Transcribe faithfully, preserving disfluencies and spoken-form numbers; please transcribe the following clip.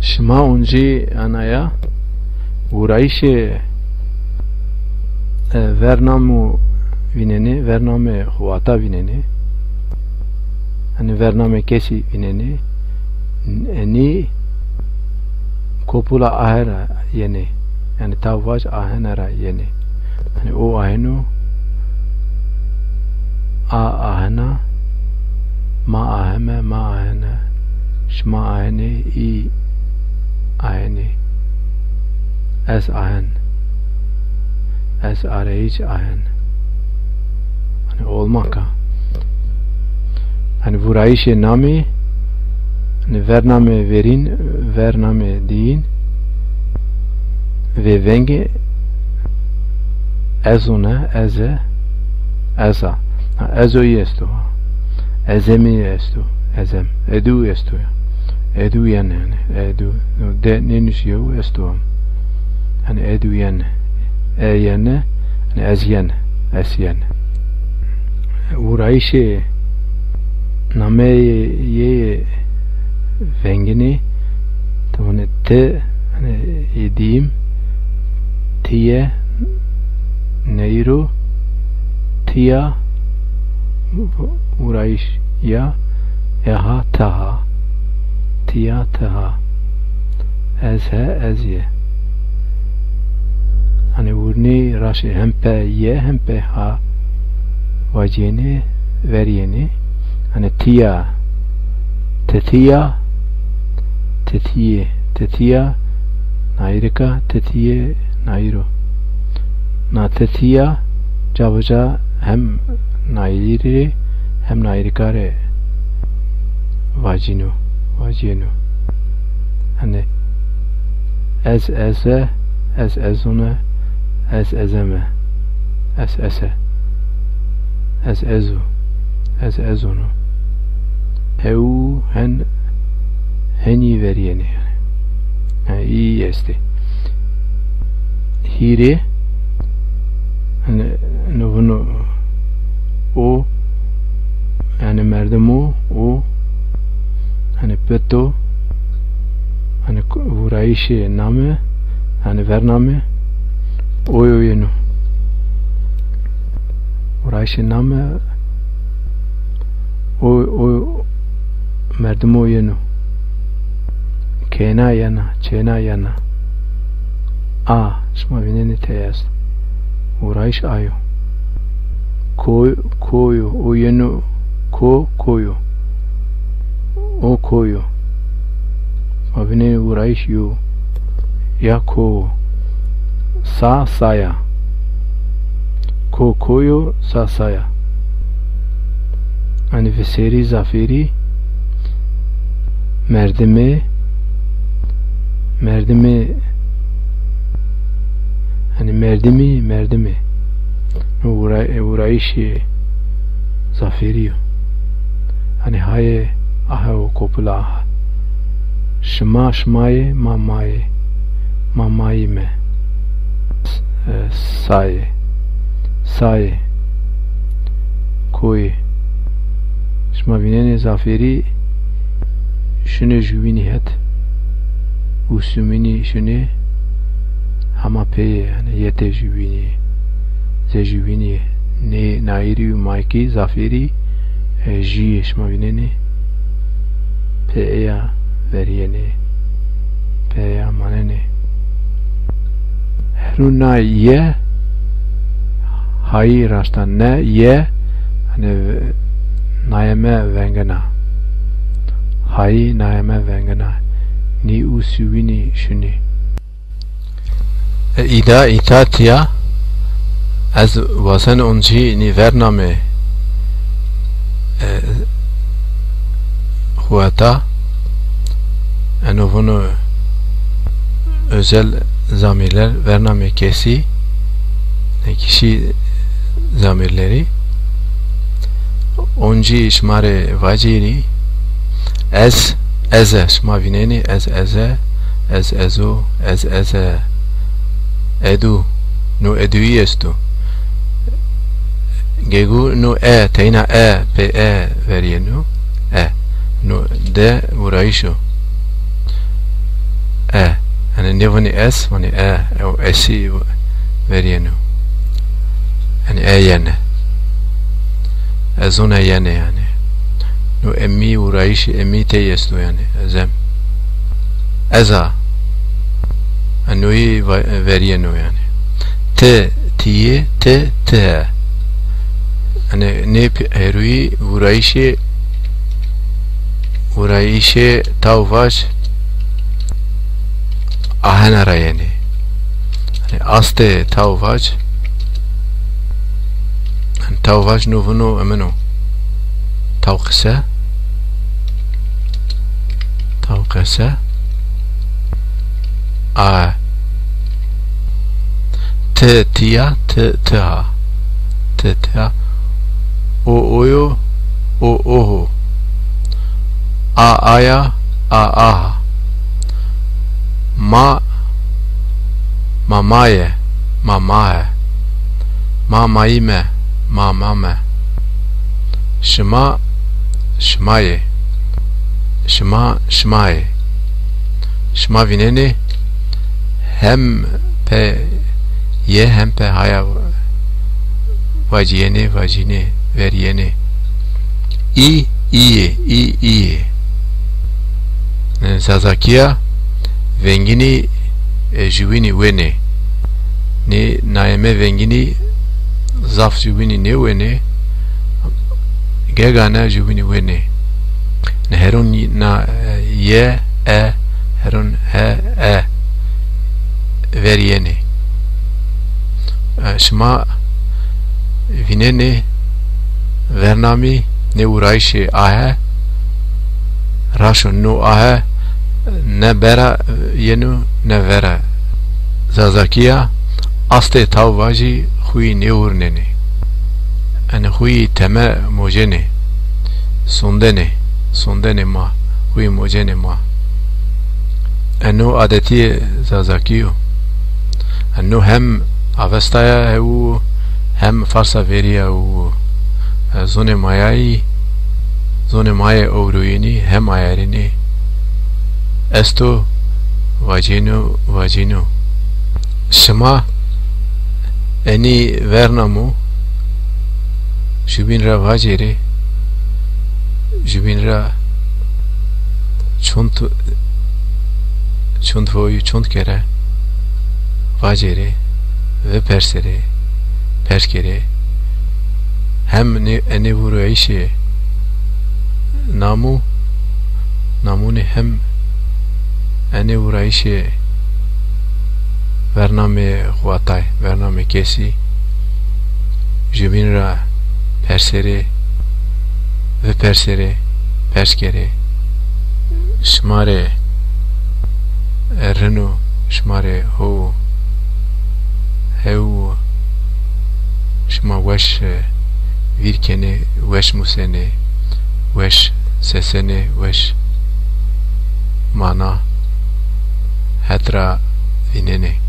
Şima oncî anaya vurayîşê, e, vernamo vînenê, vernamê xo wata vînenê. Hanî vernamê kesî vînenê. N-, e, nî kopula ahe ra yenê. Yanî taw vac ahene ra yenê. Hanî o aheno, a ahena, ma aheme, ma ahene, şima ahenê, î ahenê, ez ahen, ez arayîş ahen. Hanî olmak a. Hanî vurayîşê namî, hanî vernamê verîn, vernamê dîyin, vê vengê ez one, ez e, ez a. Ha, ez o î esto. Ezemî esto. Ezem. Edu esto ya. Edu yen yanî. Edu. De nênusîyew esto. Yanî edu yen. E yen. Yanî ez yen. Ez yen. Vurayîşê nameyê yê vengînî, ti vûnê ti, hanî, yê dîyim, tiye, neyro, tiya, vurayîş ya, eha, tiha, tiya, tiha, ez he, ez ye. Hanî vurnî raşê hem pe ye, hem pe ha vacîyenê, verîyenê. Hanî tiya, tetiya, tetiyê, tetiya, nayirika, tetiyê, nayiro. Na tetiya, ca bi ca hem nayirî rê, hem nayirika rê vacîno, vacîyeno. Hanî ez, ez e, ez, ez one, ez, ez eme, ez, ez e, ez, ez o, ez, ez ono. Hew, hen, henî verîyenê yanî. Yanî î estê. Hîrê, hanî, no vûno o, yanî merdim o, o, hanî pito, hanî k-, vurayîşê name, hanî vername, oy o yeno. Vurayîşê name, o, o merdim o yeno. Kêna yena, çêna yena. A, şima vînenê tey est. Vurayîş ayo. Ko, koyo, o yeno ko, koyo. O koyo. Ma vînenê vurayîş yo. Ya ko. Sa, saya. Ko, koyo, sa, saya. Hanî viserî, zafêrî, merdimê, merdimê, hanî merdimî, merdimê. No vura-, vurayîşê zafêrî yo. Hanî hayê, ahe o, kopula aha. Şima, şima yê, ma, ma yê. Ma, ma yîme. S-, e, sa yê. Sa yê. Ko yê. Şima vînenê zafêrî şunê jûbînî het. Û sumînî şunê hema pê yê, yanî yetê jûbînî, zê jûbînî yê. Nê nayîrî û maykî zafêrî, e, jû yê, şima vînenê. Pê eya verîyenê. Pê eya manenê. Herû na ye, hayî raşta ne ye, hanî nayeme vengina. Hayî nayeme vengina. Nî û sîwînî şunî. E, îda, îta, tîya, ez wazen oncî nî vernamê, e, xueta, eno vûno özel zamirler, vernamê kesî, e, kişî zamirleri. Oncî şima rê vacîrî, ez, ez e, şima vînenî, ez, ez e, ez, ez o, ez, ez e, edû, no edûyî esto. Gegû no e, teyna e, pê e verîyeno, e. No de vurayîş o. e. Yanî nêvonî es, vonî e. Ew esî verîyeno. Yanî e yene. Ez zona yene yanî. No emî, vurayîşê emî tey esto yanî. Ez em. Ez a. Yanî no yî va-, verîyeno yanî. Ti, ti yê, ti, ti he. Yanî nê pi-, heruyî vurayîşê, vurayîşê taw vac ahena ra yenê. Yanî astê taw vac, yanî taw vac no vino emin o. Taw qise, taw qise. A. Ti, ti ya, ti, ti ha. Ti, ti ha. O, o yo, o, o ho. A, a ya, a, a ha. Ma, ma, ma ye, ma, ma he. Ma, ma yî me, ma, ma me. Şima, şima yê. Şima, şima yê. Şima vînenê hem pe yê hem pe haya vacîyenê, vacînê, verîyenê. Î, î yê, î, î yê. Zazakîya vengînî, e, jûbînî wenê. Nê nayeme vengînî zaf jûbînî nêwenê. Gegane jûbînî wenê. Nê herûn na, e, ye, e, herûn he, e. Verîyenê. E, şima vînenê vernamî nê vurayîşê ahe, raşo no ahe, ne bera yeno, ne vera. Zazakîya astê taw vacî xuyî nêvurnenê. Enê xuyî teme mocenê. Sondenê, sondenê ma, xuyî mocenê ma. Eno adetîyê Zazakî yo. Eno hem Avestaya hewu, hem Farsa verîya wu. E, zonê mayayî, zonê mayê ewroyînî hem ayarînî esto, vacîno, vacîno. Şima enî vernamo jûbîn ra vacêrê, jûbîn ra çond, çond foyî, çond kere vacêrê, viperserê, pers kerê. Hem nê, enê vurayîşê namo, namonê hem enê vurayîşê vernamê xwatay, vernamê kesî, jûbîn ra perserê, viperserê, pers kerê. Şima rê rin o, şima rê ho, hew, şima weş, e, vîr kenê, weş musenê, weş sesenê, weş mana het ra vînenê.